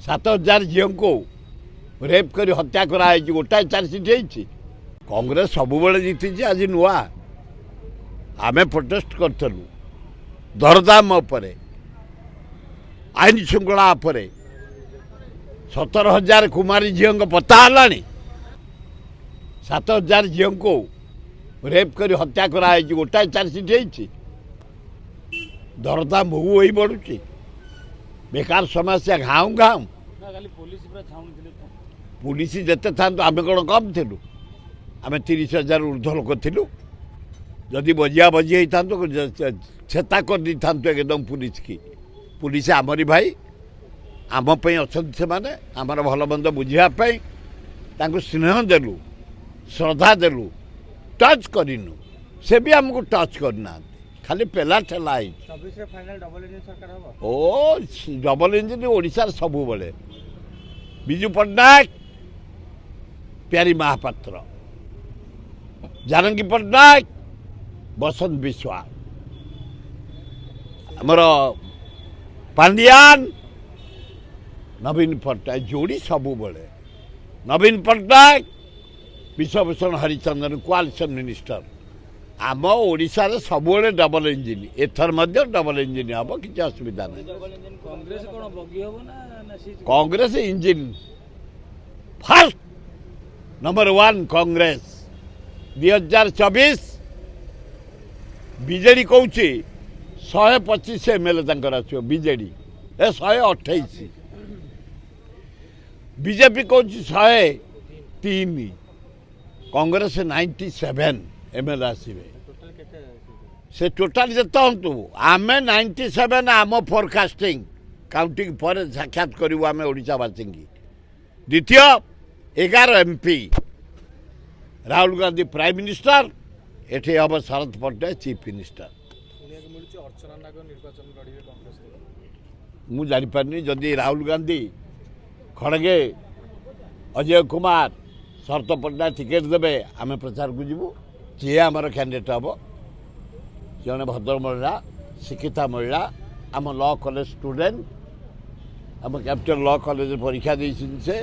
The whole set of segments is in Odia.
7,000 ଝିଅଙ୍କୁ ରେପ୍ କରି ହତ୍ୟା କରାହେଇଛି, ଗୋଟାଏ ଚାର୍ଜସିଟ୍ ହେଇଛି। କଂଗ୍ରେସ ସବୁବେଳେ ଜିତିଛି, ଆଜି ନୂଆ। ଆମେ ପ୍ରୋଟେଷ୍ଟ କରିଥିଲୁ ଦରଦାମ ଉପରେ, ଆଇନ ଶୃଙ୍ଖଳା ଉପରେ। 17,000 କୁମାରୀ ଝିଅଙ୍କ ପତ୍ତା ହେଲାଣି। 7,000 ଝିଅଙ୍କୁ ରେପ୍ କରି ହତ୍ୟା କରାହେଇଛି, ଗୋଟାଏ ଚାର୍ଜସିଟ୍ ହେଇଛି। ଦରଦାମ ହୁ ହୋଇ ବଢ଼ୁଛି, ବେକାର ସମସ୍ୟା ଘାଉଁ ଘାଉଁ। ପୋଲିସ ଯେତେ ଥାନ୍ତୁ, ଆମେ କ'ଣ କମ୍ ଥିଲୁ? ଆମେ 30,000 ଉର୍ଦ୍ଧ୍ୱ ଲୋକ ଥିଲୁ। ଯଦି ବଜିଆ ବଜି ହେଇଥାନ୍ତୁ, ଛେତା କରିଦେଇଥାନ୍ତୁ ଏକଦମ ପୁଲିସ କି। ପୁଲିସ ଆମରି ଭାଇ, ଆମ ପାଇଁ ଅଛନ୍ତି ସେମାନେ, ଆମର ଭଲ ମନ୍ଦ ବୁଝିବା ପାଇଁ। ତାଙ୍କୁ ସ୍ନେହ ଦେଲୁ, ଶ୍ରଦ୍ଧା ଦେଲୁ, ଟଚ୍ କରିନୁ। ସେ ବି ଆମକୁ ଟଚ୍ କରିନାହାନ୍ତି, ଖାଲି ପେଲା ଠେଲା ହେଇଛି। ଓ ଡବଲ ଇଞ୍ଜିନ୍ ଓଡ଼ିଶାରେ ସବୁବେଳେ। ବିଜୁ ପଟ୍ଟନାୟକ, ପ୍ୟାରୀ ମହାପାତ୍ର, ଜାନକୀ ପଟ୍ଟନାୟକ, ବସନ୍ତ ବିଶ୍ୱାଳ, ଆମର ପାଣ୍ଡିଆନ, ନବୀନ ପଟ୍ଟନାୟକ ଯୋଡ଼ି ସବୁବେଳେ। ନବୀନ ପଟ୍ଟନାୟକ, ବିଶ୍ୱଭୂଷଣ ହରିଚନ୍ଦନ କୋଆଲିସନ୍ ମିନିଷ୍ଟର। ଆମ ଓଡ଼ିଶାରେ ସବୁବେଳେ ଡବଲ ଇଞ୍ଜିନ୍, ଏଥର ମଧ୍ୟ ଡବଲ ଇଞ୍ଜିନ୍ ହେବ, କିଛି ଅସୁବିଧା ନାହିଁ। Congress engine first, number 1 Congress. 2024 BJD କହୁଛି 125 ଏମ୍ ଏଲ୍ ଏ ତାଙ୍କର ଆସିବ, ବିଜେଡ଼ି ଏ 128, ବିଜେପି କହୁଛି 103, କଂଗ୍ରେସ 97 ଏମ୍ ଏଲ୍ ଏ ଆସିବେ। ସେ ଟୋଟାଲ ଯେତେ ହୁଅନ୍ତୁ, ଆମେ 97 ଆମ ଫୋରକାଷ୍ଟିଂ। କାଉଣ୍ଟିଂ ପରେ ସାକ୍ଷାତ କରିବୁ ଆମେ ଓଡ଼ିଶାବାସୀଙ୍କୁ। ଦ୍ୱିତୀୟ, 11 M P, Rahul Gandhi Prime minister, ଏଠି ହେବ ଶରତ ପଟ୍ଟନାୟକ ଚିଫ୍ ମିନିଷ୍ଟର। ମୁଁ ଜାଣିପାରିନି। ଯଦି ରାହୁଲ ଗାନ୍ଧୀ, ଖଡ଼ଗେ, ଅଜୟ କୁମାର, ଶରତ ପଟ୍ଟନାୟକ ଟିକେଟ୍ ଦେବେ, ଆମେ ପ୍ରଚାରକୁ ଯିବୁ। ଯିଏ ଆମର କ୍ୟାଣ୍ଡିଡେଟ୍ ହେବ, ଜଣେ ଭଦ୍ର ମହିଳା, ଶିକ୍ଷିତା ମହିଳା, ଆମ ଲ କଲେଜ ଷ୍ଟୁଡେଣ୍ଟ, ଆମ କ୍ୟାପିଟାଲ ଲ କଲେଜରେ ପରୀକ୍ଷା ଦେଇଛନ୍ତି ସେ।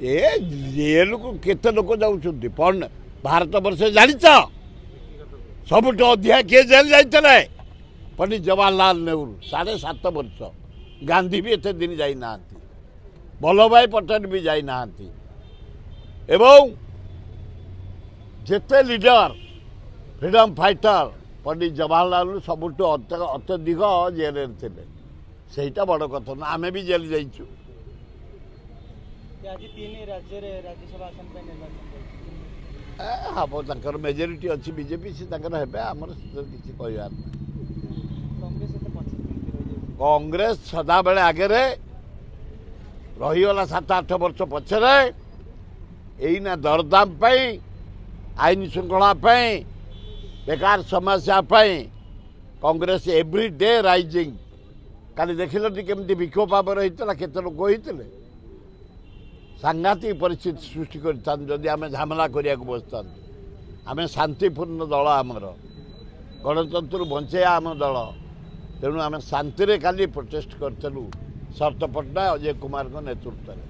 ଏ ଜେଲକୁ କେତେ ଲୋକ ଯାଉଛନ୍ତି ଭାରତ ବର୍ଷ ଜାଣିଛ? ସବୁଠୁ ଅଧିକା କିଏ ଜେଲ୍ ଯାଇଥିଲେ? ପଣ୍ଡିତ ଜବାହରଲାଲ ନେହେରୁ, 7.5 ବର୍ଷ। ଗାନ୍ଧୀ ବି ଏତେ ଦିନ ଯାଇନାହାନ୍ତି, ବଲ୍ଲଭଭାଇ ପଟେଲ ବି ଯାଇନାହାନ୍ତି। ଏବଂ ଯେତେ leader, freedom fighter, Pandit Jawaharlal ସବୁଠୁ ଅତ୍ୟଧିକ ଜେଲରେ ଥିଲେ। ସେଇଟା ବଡ଼ କଥା ନୁହଁ, ଆମେ ବି ଜେଲ୍ ଯାଇଛୁ। ଆଜି ତିନି ରାଜ୍ୟରେ ରାଜ୍ୟସଭା ଆସନ ପାଇଁ ନିର୍ବାଚନ। ହବ, ତାଙ୍କର ମେଜରିଟି ଅଛି ବିଜେପି, ସେ ତାଙ୍କର ହେବେ, ଆମର ସେଥିରେ କିଛି କହିବାର ନାହିଁ। କଂଗ୍ରେସ ସଦାବେଳେ ଆଗରେ ରହିଗଲା, 7-8 ବର୍ଷ ପଛରେ। ଏଇନା ଦରଦାମ ପାଇଁ, ଆଇନ ଶୃଙ୍ଖଳା ପାଇଁ, ବେକାର ସମସ୍ୟା ପାଇଁ କଂଗ୍ରେସ ଏଭ୍ରି ଡେ ରାଇଜିଂ। କାଲି ଦେଖିଲଟି କେମିତି ବିକ୍ଷୋଭ ଭାବରେ ହେଇଥିଲା, କେତେ ଲୋକ ହେଇଥିଲେ। ସାଂଘାତିକ ପରିସ୍ଥିତି ସୃଷ୍ଟି କରିଥାନ୍ତୁ ଯଦି ଆମେ ଝାମେଲା କରିବାକୁ ବସିଥାନ୍ତୁ। ଆମେ ଶାନ୍ତିପୂର୍ଣ୍ଣ ଦଳ, ଆମର ଗଣତନ୍ତ୍ରରୁ ବଞ୍ଚେଇବା ଆମ ଦଳ। ତେଣୁ ଆମେ ଶାନ୍ତିରେ କାଲି ପ୍ରୋଟେଷ୍ଟ କରିଥିଲୁ ଶରତ ପଟ୍ଟନାୟକ, ଅଜୟ କୁମାରଙ୍କ ନେତୃତ୍ୱରେ।